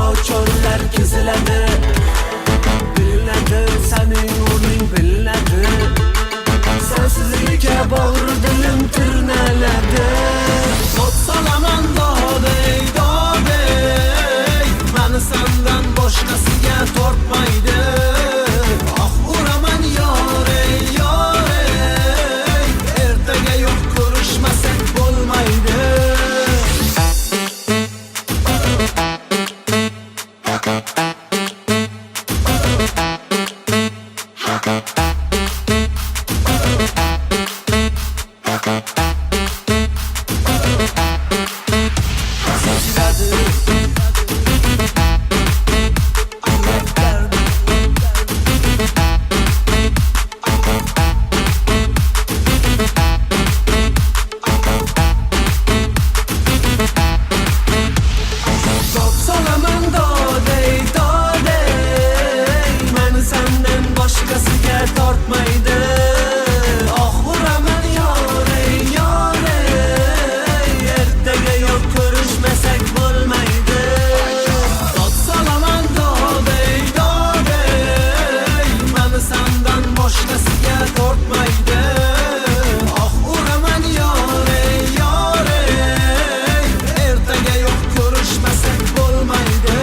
Sahro, cho'llar keziladi. Bilinadi sening o'rning, bilinadi. Sensizlikka bag'ri dilim tirnaladi. Dod solaman, dod ey, dod ey. Mani sendan boshqasiga tortmaydi. Oh uraman yor ey, yor ey. Ertaga yo'q ko'rishmasak bo'lmaydi. Seziladi yurak dardi. Dod solaman, dod ey, dod ey. Mani sendan boshqasiga tortmaydi. Oh uraman yor ey, yor ey. Ertaga yo'q ko'rishmasak bo'lmaydi. Dod solaman, dod ey, dod ey. Mani sendan boshqasiga tortmaydi. Oh uraman yor ey, yor ey. Ertaga yo'q ko'rishmasak bo'lmaydi.